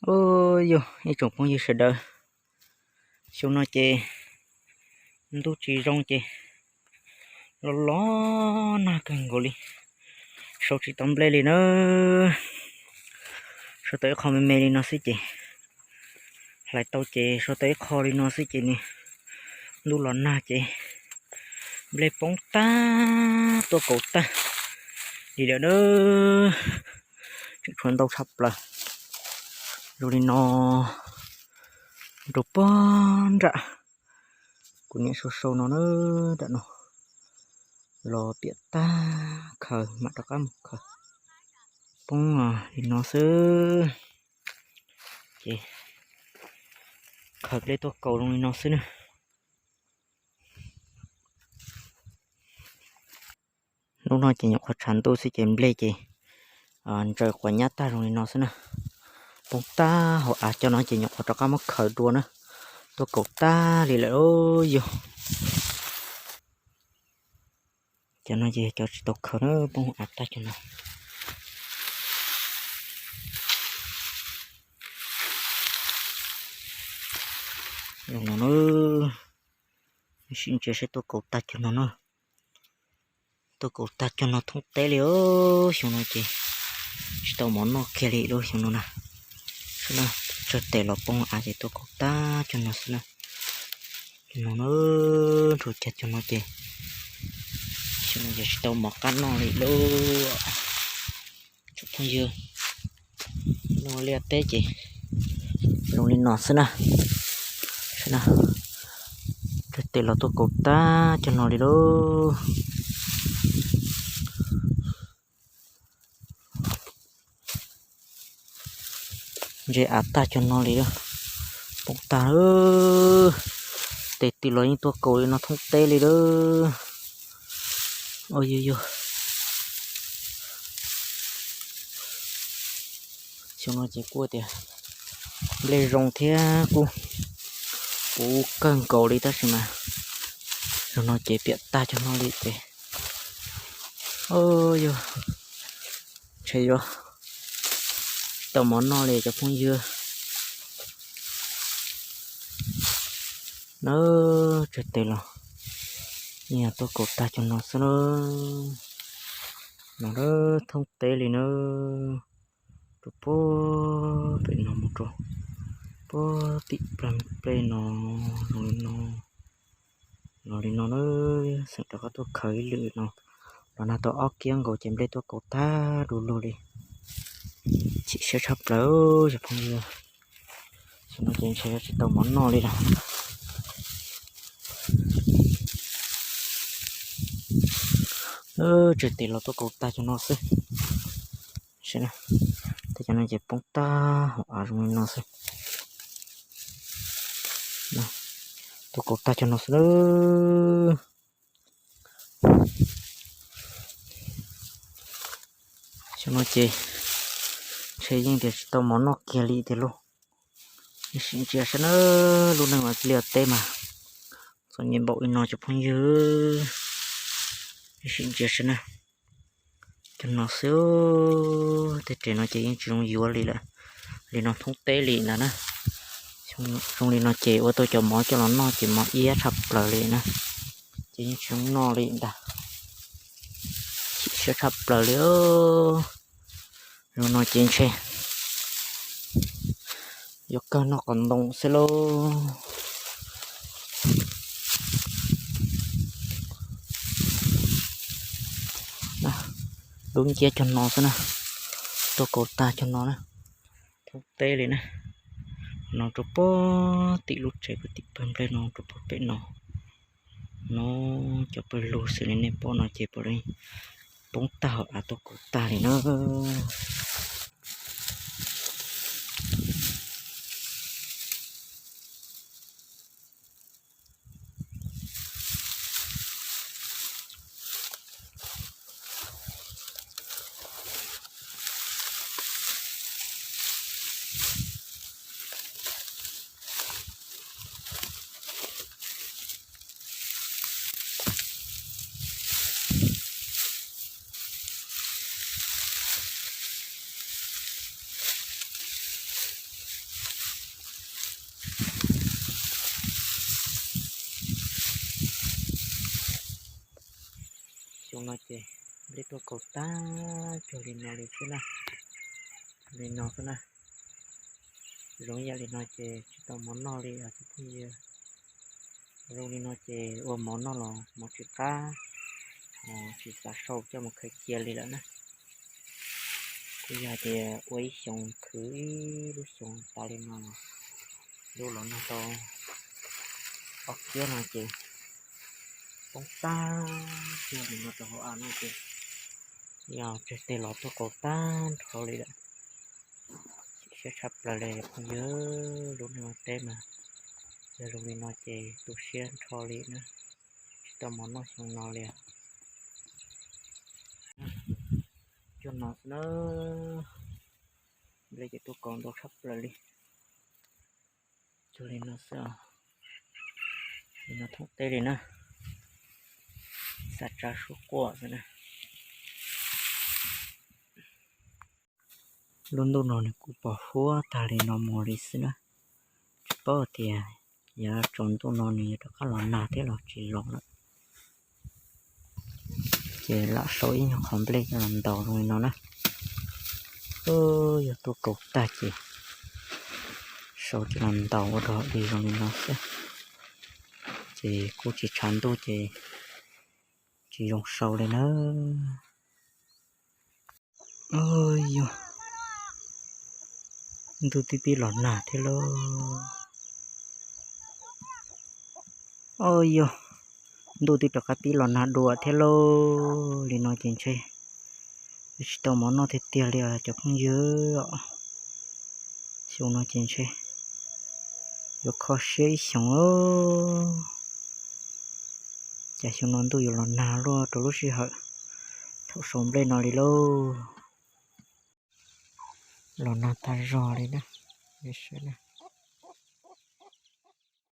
Ub, yog ib tsoom phooj ywg sawv daws, xyoo no ces ntuj tsis zoo ces los los nag kawg nkaus li, sau tsis tau nplej li na. Sau tau ib qho me me li no xwb ces, hlais tau ces sau tau ib qho li no xwb ces nws ntuj los nag ces nplej poob tag tuaj kaus tag li lawm na. Tseem tshuav ntau tshaj plaws. Zoo li no rau puag nram kuv niam sau sau no na, nram no los piam tag khaws mam rov qab mus khaws. Poob li no xwb ces khaws nplej tuaj kaus zoo li no xwb na. Hnub no ces nyuam qhuav tshav ntuj xwb ces nplej ces ntsaws quas nyab tag zoo li no xwb na. Poob tag hauv av cov no ces nyuam qhuav rov qab muab khaws dua na, tuaj kaus tag li lawm yog. Cov no ces cov tsis tau khaws na, poob hauv av tag cov no. Zoo no na, sim ntsia seb tuaj kaus tag cov no na. Tuaj kaus tag cov no thoob teb li os. Xyoo no ces tsis tau mov noj kiag li lub xyoo no na. Tsawg tes los poob av ces tuaj kaus tag cov no xwb na. Cov no na, nrug cag cov no ces xyoo no ces tsis tau mov qab noj li lub. Tsoom phooj ywg, noj liaj teb ces zoo li no xwb na. Tsawg tes los tuaj kaus tag cov no li lub. Ntse av tag cov no li lub. Poob tag lawm. Tes twg los yeej tuaj kaus li no thoob teb li lub. Ua yog yog. Xyoo no ces kuj tias nplej zoo thiab kuj puv kawg nkaus li tab sis mas zoo no ces piam tag cov no li ces, o, yog ntshe yuav tsis tau mov noj li cov phooj ywg. Na, tsawg tes los yeej yog tuaj kaus tag cov no xwb na. No lawm thoob teb li na, rau puag pem no mus rau puag tim plag nplej no, zoo li no, los li no na. Xeem rov qab tuaj khaws ib lwm no, los nag tau ob kiab nkaus ces nplej tuaj kaus tag du lug li. Chim siab tshaj plaws cov phooj ywg, xyoo no ces ntshe yuav tsis tau mov noj li lawm. Tsawg tes los tuaj kaus tag cov no xwb. Tej cov no ces poob tag hauv av zoo li no xwb. Tuaj kaus tag cov no xwb. Xyoo no ces ntshe yeej tias tsis tau mov noj kiag li tiag lauj. Sim ntsia saib na, lub neej ua liaj teb mas txom nyem npaum li no cov phooj ywg. Sim ntsia saib na, cov no xwb, tej res no ces yeej tsis zoo yuav li lawm, li no thoob teb li ntag na. Zoo li no ces ua tau cov mov coj los noj ces mov iab tshaj plaws li na, ces yeej tsis zoo noj li ntag. Chim siab tshaj plaws li. Zoo no ces ntshe yuav kawg noj qos ntoo xwb lauj. Lub nciab cog no xwb na, tuaj kaus tag cog no na, thoob teb li na. No rau puag tim lub tsev puag tim pawg nplej no rau puag pem no. No cov pawg lug xws li nej pom no ces puav leej poob tag hauv av tuaj kaus tag li na. Xyoo no ces nplej tuaj kaus tag cuag li no li xwb na. Li no xwb na. Zoo yam li no ces tsis tau mov noj li os cov phooj ywg. Zoo li no ces ua mov noj los mov tsis qab, tsis xav sau coj mus khaws cia li lawm na. Kuj yog tias ua ib xyoos khwv ib lub xyoos tas li no, lub los nag tau ob kiab no ces poob tag cuag li no rau hauv av no ces yog tseg tej los tuaj kaus tag nrho li lawm. Chim siab tshaj plaws li phooj ywg, lub ntiaj teb mas yog zoo li no ces tu siab nrho li na, tsis tau mov noj xyoo no li. Cuag no xwb na, nplej ces tuaj kaus ntau tshaj plaws li. Cuag li no xwb os, li no thooj teb li na, xav tsa suab quaj xwb na. Lub ntuj no nws kuj pos huab tag li no mus li xwb na, tsis paub tias yav tsaus ntuj no nws yuav rov qab los nag thiab los tsis los lawm. Ces lam sau ib nyuag qhov nplej coj los ntaus zoo li no na. Yog tuaj kaus tag ces sau coj los ntaus ua rau li zoo li no xwb. Ces kuj tsis tshav ntuj ces tsis zoo sau li na. Yog ntuj twb pib los nag thiab lauj. Yog ntuj twb rov qab pib los nag dua thiab lauj. Li no ces ntshe yuav tsis tau mov noj tiag tiag li os cov phooj ywg. Xyoo no ces ntshe yuav kho siab ib xyoos. Cas xyoo no ntuj yuav los nag luaj rau lub sij hawm thaum sau nplej no li lauj. Los nag tag zog li na.